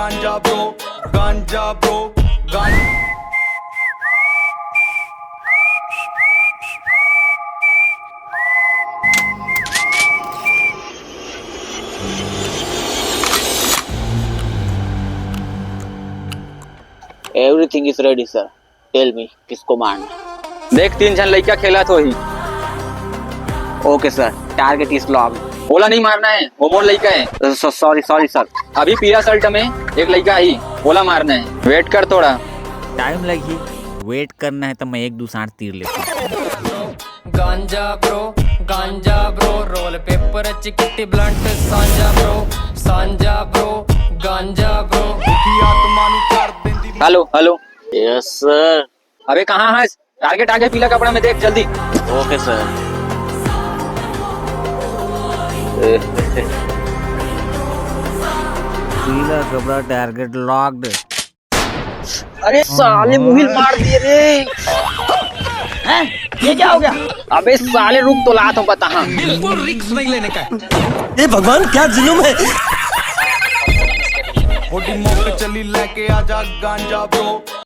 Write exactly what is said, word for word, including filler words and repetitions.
Ganja bro, ganja bro, ganja. Everything is ready, sir. Tell me, किसको मारना? देख, तीन झन लइका खेलत होही। Okay sir, target is locked. ओला नहीं मारना है, वो मोर लइका है। Sorry, sorry sir. अभी पीला शर्ट में एक लइका ही, ओला मारना है। Wait कर थोड़ा. Time लगही, wait करना है तो मैं एक दू सांट तीर लेता हूँ. Ganja bro, ganja bro, roll paper चिकटी blunt, सांझा bro, सांझा bro, ganja bro. दुखी आत्मा ਨੂੰ ਕਰ ਦਿੰਦੀ Hello, hello. Yes sir. अबे कहाँ है? Target आगे पीला कपड़ा में देख जल्दी. Okay sir. पीला कपड़ा, target locked. अरे साले, मुहिल मार दिए रे. हैं? ये क्या हो गया? अबे साले, रुक तो लात हूँ बताहा. बिल्कुल रिस्क नहीं लेने का. हे भगवान, क्या जुलुम है. ਥੋੜੀ ਮੁੱਕ ਚਲੀ, ਲੈ ਕੇ ਆ ਜਾ ganja bro.